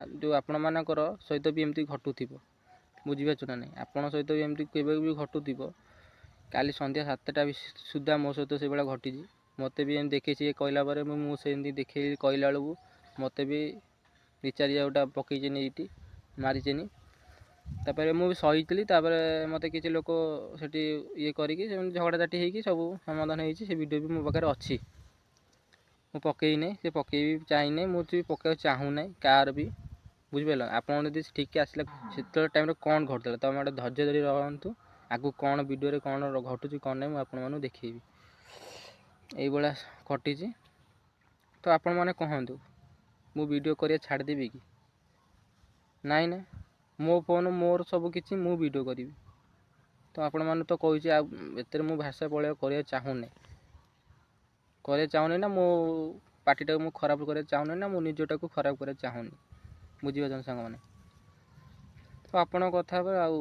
ଯେଉଁ ଆପଣମାନଙ୍କର ସହିତ ବି ଏମିତି ଘଟୁଥିବ, ବୁଝିପାରୁଛ ନା ନାହିଁ? ଆପଣଙ୍କ ସହିତ ବି ଏମିତି କେବେ ବି ଘଟୁଥିବ। କାଲି ସନ୍ଧ୍ୟା 7ଟା ସୁଦ୍ଧା ମୋ ସହିତ ସେଇଭଳିଆ ଘଟିଛି। ମୋତେ ବି ଏମିତି ଦେଖେଇ ସିଏ କହିଲା ପରେ ମୁଁ ସେମିତି ଦେଖେଇ କହିଲା ବେଳକୁ ମୋତେ ବି 2-4 ଗୋଟା ପକେଇଛନ୍ତି, ଏଇଠି ମାରିଛନ୍ତି। ତାପରେ ମୁଁ ବି ସହିଥିଲି। ତାପରେ ମୋତେ କିଛି ଲୋକ ସେଠି ଇଏ କରିକି ସେମିତି ଝଗଡ଼ାଝାଟି ହେଇକି ସବୁ ସମାଧାନ ହେଇଛି। ସେ ଭିଡ଼ିଓ ବି ମୋ ପାଖରେ ଅଛି, ମୁଁ ପକେଇନି, ସେ ପକେଇବି ଚାହିଁନି, ମୁଁ ବି ପକେଇବାକୁ ଚାହୁଁନାହିଁ କାହାର ବି, ବୁଝିପାରିଲ? ଆପଣ ଯଦି ଠିକ୍ ଆସିଲା ସେତେବେଳେ ଟାଇମ୍ରେ କ'ଣ ଘଟୁଥିଲା, ତମେ ଗୋଟେ ଧୈର୍ଯ୍ୟ ଧରି ରହନ୍ତୁ। ଆଗକୁ କ'ଣ ଭିଡ଼ିଓରେ କ'ଣ ଘଟୁଛି କ'ଣ ନାହିଁ, ମୁଁ ଆପଣମାନଙ୍କୁ ଦେଖେଇବି। ଏଇଭଳିଆ ଘଟିଛି। ତ ଆପଣମାନେ କହନ୍ତୁ, ମୁଁ ଭିଡ଼ିଓ କରିବା ଛାଡ଼ିଦେବି କି? ନାଇଁ ନା, ମୋ ଫୋନ୍, ମୋର ସବୁ କିଛି, ମୁଁ ଭିଡ଼ିଓ କରିବି। ତ ଆପଣମାନେ ତ କହୁଛି, ଆଉ ଏଥିରେ ମୁଁ ଭାଷା ପ୍ରୟୋଗ କରିବାକୁ ଚାହୁଁନି, କରିବାକୁ ଚାହୁଁନି ନା ମୋ ପାଟିଟାକୁ ମୁଁ ଖରାପ କରିବାକୁ ଚାହୁଁନି ନା ମୁଁ ନିଜଟାକୁ ଖରାପ କରିବାକୁ ଚାହୁଁନି, ବୁଝିପାରୁଛନ୍ତି ସାଙ୍ଗମାନେ? ତ ଆପଣଙ୍କ କଥା ହେବେ ଆଉ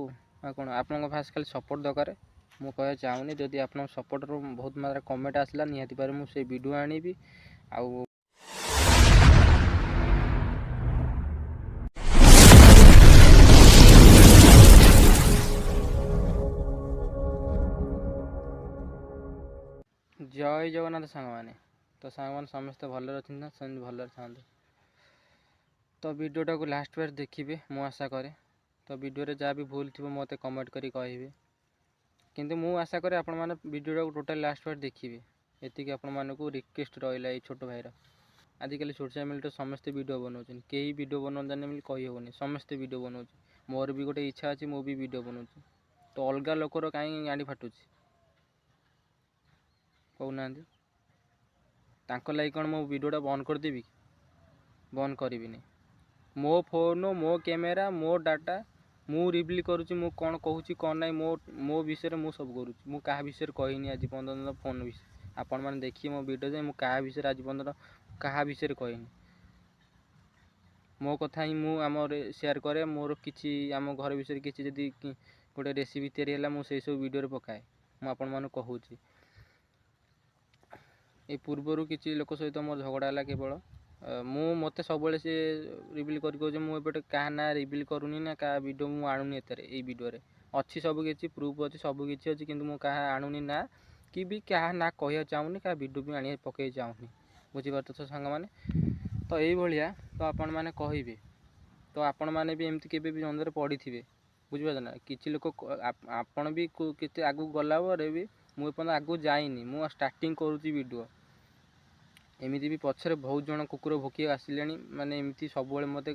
କ'ଣ, ଆପଣଙ୍କ ଫାଷ୍ଟ ଖାଲି ସପୋର୍ଟ ଦରକାର। ମୁଁ କହିବାକୁ ଚାହୁଁନି, ଯଦି ଆପଣଙ୍କ ସପୋର୍ଟରୁ ବହୁତ ମାତ୍ରାରେ କମେଣ୍ଟ ଆସିଲା, ନିହାତି ଭାବରେ ମୁଁ ସେଇ ଭିଡ଼ିଓ ଆଣିବି। ଆଉ ଜୟ ଜଗନ୍ନାଥ ସାଙ୍ଗମାନେ। ତ ସାଙ୍ଗମାନେ ସମସ୍ତେ ଭଲରେ ଅଛନ୍ତି ନା? ସେମିତି ଭଲରେ ଥାଆନ୍ତୁ। ତ ଭିଡ଼ିଓଟାକୁ ଲାଷ୍ଟ ବାର ଦେଖିବେ ମୁଁ ଆଶା କରେ। ତ ଭିଡ଼ିଓରେ ଯାହା ବି ଭୁଲ ଥିବ ମୋତେ କମେଣ୍ଟ କରି କହିବେ, କିନ୍ତୁ ମୁଁ ଆଶା କରେ ଆପଣମାନେ ଭିଡ଼ିଓଟାକୁ ଟୋଟାଲ୍ ଲାଷ୍ଟ ବାର ଦେଖିବେ। ଏତିକି ଆପଣମାନଙ୍କୁ ରିକ୍ୱେଷ୍ଟ ରହିଲା ଏଇ ଛୋଟ ଭାଇର। ଆଜିକାଲି ସୋସିଆଲ୍ ମିଡ଼ିଆରେ ସମସ୍ତେ ଭିଡ଼ିଓ ବନାଉଛନ୍ତି, କେହି ଭିଡ଼ିଓ ବନାଉଛନ୍ତି ବୋଲି କହିହେବନି, ସମସ୍ତେ ଭିଡ଼ିଓ ବନାଉଛି। ମୋର ବି ଗୋଟେ ଇଚ୍ଛା ଅଛି, ମୁଁ ବି ଭିଡ଼ିଓ ବନାଉଛି। ତ ଅଲଗା ଲୋକର କାହିଁ ଗାଣ୍ଡି ଫାଟୁଛି କହୁନାହାନ୍ତି? ତାଙ୍କ ଲାଗି କ'ଣ ମୋ ଭିଡ଼ିଓଟା ବନ୍ଦ କରିଦେବି କି? ବନ୍ଦ କରିବିନି। ମୋ ଫୋନ୍, ମୋ କ୍ୟାମେରା, ମୋ ଡାଟା, ମୁଁ ରିଭିଲ୍ କରୁଛି। ମୁଁ କ'ଣ କହୁଛି କ'ଣ ନାହିଁ, ମୋ ବିଷୟରେ ମୁଁ ସବୁ କରୁଛି। ମୁଁ କାହା ବିଷୟରେ କହିନି ଆଜି ପର୍ଯ୍ୟନ୍ତ ଫୋନ୍ ବିଷୟରେ। ଆପଣମାନେ ଦେଖିବେ ମୋ ଭିଡ଼ିଓ ଯାଏ, ମୁଁ କାହା ବିଷୟରେ ଆଜି ପର୍ଯ୍ୟନ୍ତ କାହା ବିଷୟରେ କହିନି। ମୋ କଥା ହିଁ ମୁଁ ଆମର ସେୟାର କରେ। ମୋର କିଛି ଆମ ଘର ବିଷୟରେ କିଛି ଯଦି ଗୋଟେ ରେସିପି ତିଆରି ହେଲା, ମୁଁ ସେଇ ସବୁ ଭିଡ଼ିଓରେ ପକାଏ। ମୁଁ ଆପଣମାନଙ୍କୁ କହୁଛି, ଏ ପୂର୍ବରୁ କିଛି ଲୋକ ସହିତ ମୋର ଝଗଡ଼ା ହେଲା। କେବଳ ମୁଁ ମୋତେ ସବୁବେଳେ ସେ ରିଭିଲ୍ କରି କହୁଛି। ମୁଁ ଏପଟେ କାହା ନାଁ ରିଭିଲ୍ କରୁନି ନା କାହା ଭିଡ଼ିଓ ମୁଁ ଆଣୁନି। ଏଥିରେ ଏଇ ଭିଡ଼ିଓରେ ଅଛି ସବୁ କିଛି ପ୍ରୁଫ୍ ଅଛି, ସବୁ କିଛି ଅଛି, କିନ୍ତୁ ମୁଁ କାହା ଆଣୁନି ନା କି ବି କାହା ନାଁ କହିବାକୁ ଚାହୁଁନି, କାହା ଭିଡ଼ିଓ ବି ଆଣି ପକାଇବାକୁ ଚାହୁଁନି, ବୁଝିପାରୁଛ ତ ସାଙ୍ଗମାନେ? ତ ଏଇଭଳିଆ ତ ଆପଣମାନେ କହିବେ। ତ ଆପଣମାନେ ବି ଏମିତି କେବେ ବି ଦ୍ୱନ୍ଦ୍ୱରେ ପଡ଼ିଥିବେ, ବୁଝିପାରୁଛ ନା? କିଛି ଲୋକ ଆପଣ ବି କେତେ ଆଗକୁ ଗଲା ପରେ ବି, ମୁଁ ଏପର୍ଯ୍ୟନ୍ତ ଆଗକୁ ଯାଇନି, ମୁଁ ଷ୍ଟାର୍ଟିଂ କରୁଛି ଭିଡ଼ିଓ। ଏମିତି ବି ପଛରେ ବହୁତ ଜଣ କୁକୁର ଭୋକିବାକୁ ଆସିଲେଣି, ମାନେ ଏମିତି ସବୁବେଳେ ମୋତେ